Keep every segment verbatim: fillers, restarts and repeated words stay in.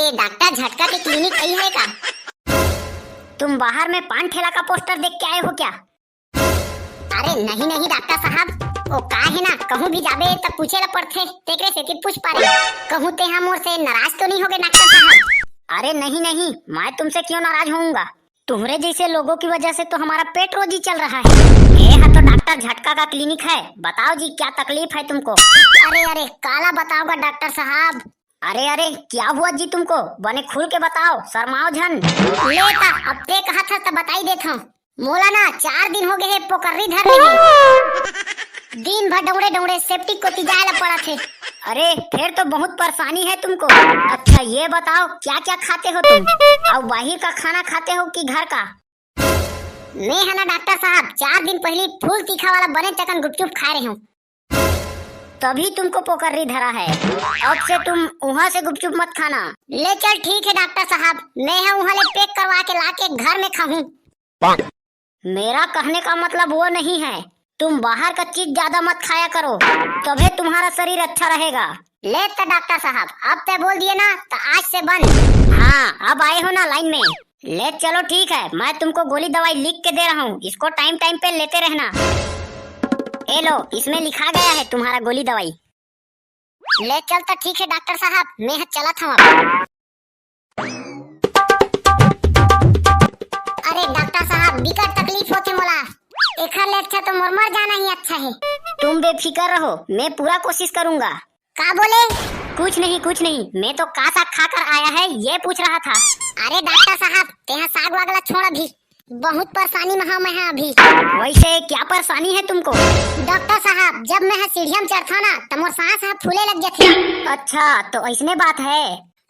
ये डॉक्टर झटका के क्लिनिक यही है का? तुम बाहर में पान ठेला का पोस्टर देख के आए हो क्या? अरे नहीं नहीं डॉक्टर साहब, वो का है ना, कहूँ भी जाबे त पूछे ला पड़थे, तेकरे सेती पूछ पारे। कहूँ तेहा मोर से नाराज तो नहीं होगे डॉक्टर साहब? अरे नहीं नहीं, मैं तुमसे क्यों नाराज होऊंगा? तुम्हरे जैसे लोगों की वजह से तो हमारा पेट रोजी चल रहा है। ये है तो डॉक्टर झटका का क्लिनिक है, बताओ जी क्या तकलीफ है तुमको? अरे अरे, काला बताओगा डॉक्टर साहब? अरे अरे, क्या हुआ जी तुमको? बने खुल के बताओ, शर्माओ झन। ले ता, अब ते कहा था त बताई देत हूँ। मोला ना चार दिन हो गए हे पोकर्री धर रहे। दिन भर डौड़े डौड़े सेप्टिक कोती जाए ला पड़त हे। अरे, फिर तो बहुत परेशानी है तुमको। अच्छा, ये बताओ, क्या क्या खाते हो तुम? और बाहर का खाना खाते हो कि घर का? मैं है ना डॉक्टर साहब, चार दिन पहले फूल तीखा वाला बने चकन गुपचुप खा रहे हूँ। तभी तुमको पोकर्री धरा है। अब से तुम वहाँ से गुपचुप मत खाना। ले चल ठीक है डॉक्टर साहब, मैं है वहाँ ले पैक करवा के ला के घर में खाऊं। मेरा कहने का मतलब वो नहीं है, तुम बाहर का चीज ज्यादा मत खाया करो, तभी तुम्हारा शरीर अच्छा रहेगा। ले तो डॉक्टर साहब, अब ते बोल दिए ना, तो आज से बंद। हाँ, अब आए हो ना लाइन में। ले चलो ठीक है, मैं तुमको गोली दवाई लिख के दे रहा हूँ, इसको टाइम टाइम पे लेते रहना। ए लो, इसमें लिखा गया है तुम्हारा गोली दवाई। ले चल तो ठीक है डॉक्टर साहब, मैं ह चलत हूँ अब। अरे डॉक्टर साहब, बिकट तकलीफ होथे मोला, एखर ले अच्छा तो मोर मर जाना ही अच्छा है। तुम बेफिक्र रहो, मैं पूरा कोशिश करूंगा। का बोले? कुछ नहीं, कुछ नहीं, मैं तो का साग खा कर आया है, ये पूछ रहा था। अरे डॉक्टर साहब, तेहा साग वाग ला छोड़ अभी, बहुत परेशानी में हूँ मैं ह अभी। वैसे क्या परेशानी है तुमको? डॉक्टर साहब, जब मैं ह सीढ़िया में चढ़ता ना, तो मोर सांस ह फूले लग जाथे। अच्छा, तो ऐसने बात है।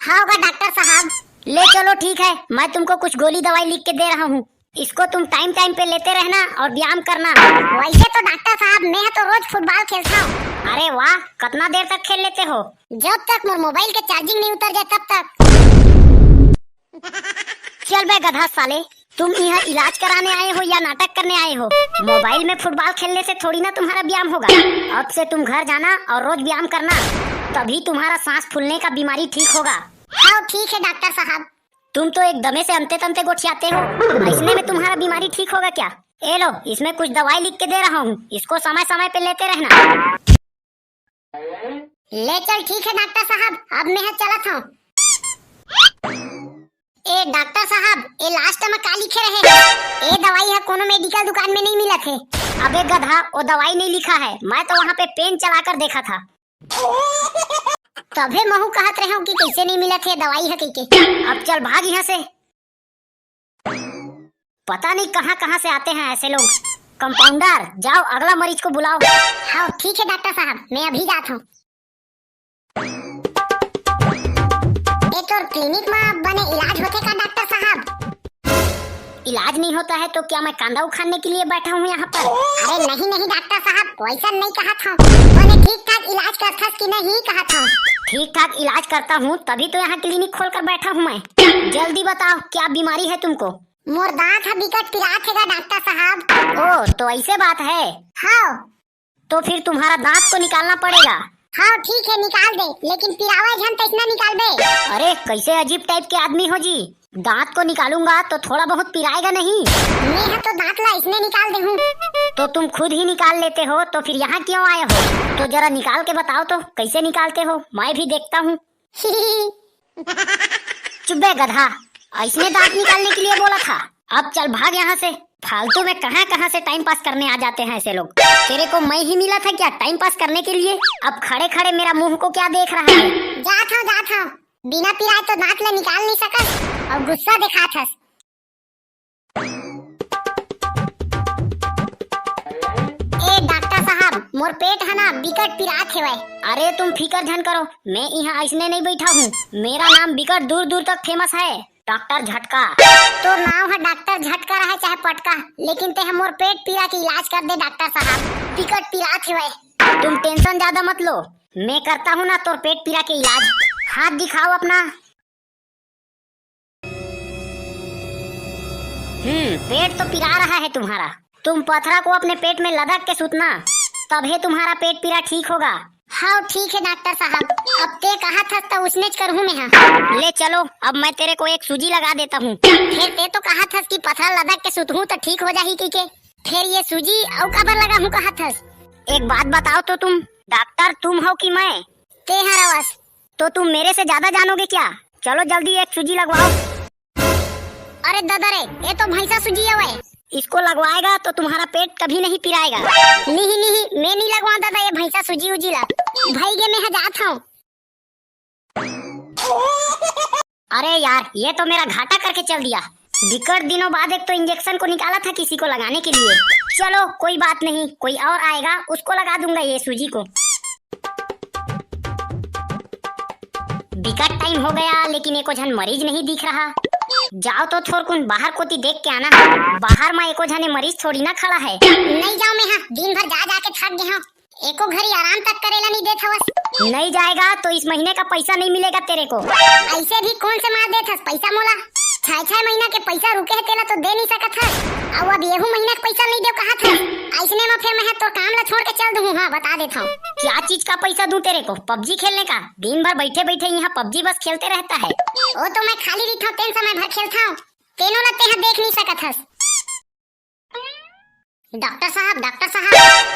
हाँ गा डॉक्टर साहब। ले चलो ठीक है, मैं तुमको कुछ गोली दवाई लिख के दे रहा हूँ, इसको तुम टाइम टाइम पे लेते रहना और व्यायाम करना। वैसे तो डॉक्टर साहब, मैं ह तो रोज फुटबॉल खेलता हूँ। अरे वाह, कितना देर तक खेल लेते हो? जब तक मोर मोबाइल के चार्जिंग नहीं उतर जाए तब तक। चल बे गधा साले, तुम यहाँ इलाज कराने आए हो या नाटक करने आए हो? मोबाइल में फुटबॉल खेलने से थोड़ी ना तुम्हारा व्यायाम होगा। अब से तुम घर जाना और रोज व्यायाम करना, तभी तुम्हारा सांस फूलने का बीमारी ठीक होगा। हाँ ठीक है डॉक्टर साहब। तुम तो एकदमे से अंते तंते गोठियाते हो, इसने में तुम्हारा बीमारी ठीक होगा क्या? ए लो, इसमें कुछ दवाई लिख के दे रहा हूँ, इसको समय समय पे लेते रहना। ले चल ठीक है डॉक्टर साहब, अब मैं ह चलत हूँ। ए डॉक्टर साहब, ए लास्ट में का लिखे रहे? ए दवाई ह कोनो मेडिकल दुकान में नहीं मिलत हे। अबे गधा, वो दवाई नहीं लिखा है, मैं तो वहाँ पे पेन चला कर देखा था। तभे महू कहत रहे हूँ कि कैसे नहीं मिलत हे दवाई ह कह के। अब चल भाग यहाँ से। पता नहीं कहाँ कहाँ से आते हैं ऐसे लोग। कंपाउंडर, जाओ अगला मरीज को बुलाओ। हाँ ठीक है डॉक्टर साहब, मैं अभी जात हूँ। ए तोर क्लिनिक में बने इलाज होथे का डॉक्टर साहब? इलाज नहीं होता है तो क्या मैं कांदा उखाड़ने के लिए बैठा हूँ यहाँ पर? अरे नहीं नहीं डॉक्टर साहब, वैसा नहीं कहा था। बने ठीक ठाक इलाज करथस कि नहीं कहा था। ठीक ठाक इलाज करता हूँ तभी तो यहाँ क्लिनिक खोल कर बैठा हूँ मैं। जल्दी बताओ क्या बीमारी है तुमको? मोर दांत ह बिकट पिरात हे गा डॉक्टर साहब। ओ, तो ऐसे बात है। हाँ। तो फिर तुम्हारा दांत को निकालना पड़ेगा। हाँ ठीक है, निकाल दे, लेकिन पिरावे झन तैसना निकालबे। अरे, कैसे अजीब टाइप के आदमी हो जी, दांत को निकालूंगा तो थोड़ा बहुत पिराएगा नहीं? मैं ह तो दांत ला इसने निकाल दे हूँ। तो तुम खुद ही निकाल लेते हो तो फिर यहाँ क्यों आए हो? तो जरा निकाल के बताओ तो कैसे निकालते हो, मैं भी देखता हूँ। चुप बे गधा, ऐसने दांत निकालने के लिए बोला था। अब चल भाग यहाँ से। फालतू में कहाँ कहाँ से टाइम पास करने आ जाते हैं ऐसे लोग। तेरे को मैं ही मिला था क्या टाइम पास करने के लिए? अब खड़े खड़े मेरा मुंह को क्या देख रहा है? जात हूँ, जात हूँ। बिना पिराए तो दांत ले निकाल नहीं सकस और गुस्सा दिखात हस। ए डॉक्टर साहब, मोर पेट ह ना बिकट पिरात हेवय। अरे तुम फिकर झन करो, मैं इहाँ अइसने नहीं बैठा हूँ। मेरा नाम बिकट दूर दूर तक फेमस है, डॉक्टर झटका। तोर नाम ह डॉक्टर झटका रहे चाहे पटका, लेकिन तेह मोर पेट पीरा के इलाज कर दे डॉक्टर साहब, बिकट पिरात हेवय। तुम टेंशन ज्यादा मत लो, मैं करता हूँ ना तोर पेट पीरा के इलाज। हाथ दिखाओ अपना। हम्म, पेट तो पिरा रहा है तुम्हारा। तुम पथरा को अपने पेट में लदक के सूतना, तभी तुम्हारा पेट पीरा ठीक होगा। हाँ, ठीक है डॉक्टर साहब, अब ते कहा थस त उसनेच करहूँ मैं हा। ले चलो, अब मैं तेरे को एक सूजी लगा देता हूँ। फिर ते तो कहा थस कि पथरा लदक के सुतहूँ त ठीक हो जाही कहिके। फिर ये सूजी अउ काबर लगाहूँ कहा थस? एक बात बताओ तो तुम, डॉक्टर तुम हो कि मैं? ते हरवस। तो तुम मेरे से ज्यादा जानोगे क्या? चलो जल्दी एक सूजी लगवाओ। अरे दादा रे, ये तो भैंसा सूजी हवय। इसको लगवाएगा तो तुम्हारा पेट कभी नहीं पिराएगा। नहीं नहीं, मैं नहीं लगवा दादा ये भैंसा सूजी उजी ला। भाई गे, मैं हा जात हूँ। अरे यार, ये तो मेरा घाटा करके चल दिया। बिकट दिनों बाद एक तो इंजेक्शन को निकाला था किसी को लगाने के लिए। चलो कोई बात नहीं, कोई और आएगा, उसको लगा दूंगा ये सूजी को। बिकट टाइम हो गया, लेकिन एको झन मरीज नहीं दिख रहा। जाओ तो थोरकुन बाहर कोती देख के आना। बाहर में एको झने मरीज थोड़ी ना खड़ा है। नहीं जाओ मैं हा, दिन भर जा जा के थक गए हूँ। एको घड़ी आराम तक करेला नहीं देत हवस। नहीं जाएगा तो इस महीने का पैसा नहीं मिलेगा तेरे को। ऐसे भी कौन से मार देत हस पैसा मोला? छह छह महीना के पैसा रुके है, तेला तो दे नहीं सकत हस। अउ अब एहू महीना के पैसा नहीं देव कहा था। ऐसने में फिर मैं हा तोर काम ला छोड़ के चल दूँ। हाँ, बता देत हूँ। क्या चीज का पैसा दूं तेरे को? पबजी खेलने का? दिन भर बैठे बैठे यहाँ पबजी बस खेलते रहता है। ओ तो मैं खाली रहिथौं, तेन समय भर खेलथौं। तेनो ला तेहा देख नहीं सकत हस। डॉक्टर साहब, डॉक्टर साहब।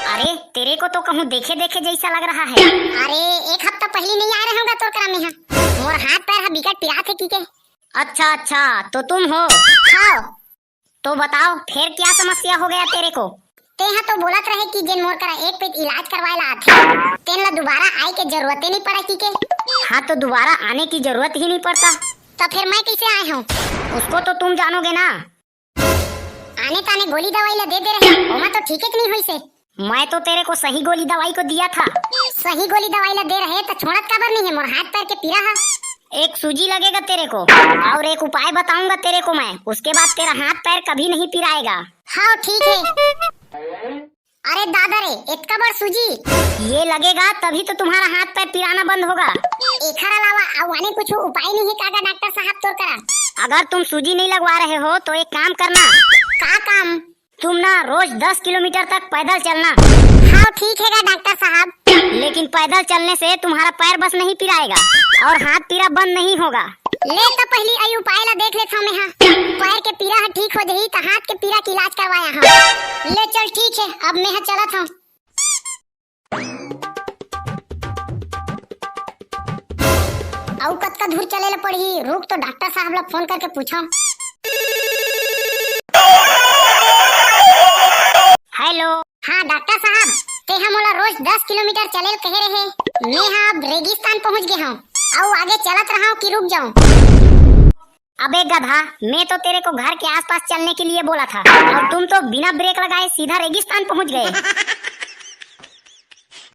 अरे, तेरे को तो कहूँ देखे देखे जैसा लग रहा है। अरे, एक हफ्ता पहली नहीं आए रहूंगा तोर करा में हा। मोर हाथ पैर हा बिकट पिरात है कहिके। अच्छा अच्छा, तो तुम हो? हाँ। तो बताओ, फिर क्या समस्या हो गया तेरे को? तेहा तो बोलत रहे कि जेन मोर करा एक पइत इलाज करवाए ला आथे, तेन ला दोबारा आए के जरूरत ही नहीं पड़े कहिके। हाँ, तो दोबारा आने की जरूरत ही नहीं पड़ता। तो फिर मैं कैसे आए हूँ? उसको तो तुम जानोगे ना। आने ताने गोली दवाई ला दे दे रहे, ओमा तो ठीक एक नहीं होइसे। मैं तो तेरे को सही गोली दवाई को दिया था। सही गोली दवाई ला दे रहे तो छोड़त काबर नहीं है? मोर हाथ पैर के पीरा हा। एक सूजी लगेगा तेरे को, और एक उपाय बताऊंगा तेरे को मैं, उसके बाद तेरा हाथ पैर कभी नहीं पिराएगा। हाँ ठीक है। अरे दादा रे, इतका बड़ सूजी? ये लगेगा तभी तो तुम्हारा हाथ पैर पिराना बंद होगा। एखर अलावा अउ आने कुछ उपाय नहीं है कागा डॉक्टर साहब तोर करा? अगर तुम सूजी नहीं लगवा रहे हो तो एक काम करना। का काम? तुम ना रोज दस किलोमीटर तक पैदल चलना। हाँ ठीक है गा डॉक्टर साहब। लेकिन पैदल चलने से तुम्हारा पैर बस नहीं पिराएगा और हाथ पीरा बंद नहीं होगा। ले तो पहली अई उपाय ला देख लेथव मैं हा। पैर के पीरा हा ठीक हो जही त हाथ के पीरा के इलाज करवाया हा। ले चल ठीक है, अब मैं हा चलत हूँ। अउ कतका दूर चले ला पड़ही? रुक तो डॉक्टर साहब ला फोन करके पूछव। हेलो। हाँ डॉक्टर साहब, तेहा मोला रोज दस किलोमीटर चले ल कहे रहे। मैं हा अब रेगिस्तान पहुँच गे हव, अउ आगे चलत रहव कि रुक जाऊं? अबे गधा, मैं तो तेरे को घर के आसपास चलने के लिए बोला था और तुम तो बिना ब्रेक लगाए सीधा रेगिस्तान पहुंच गए।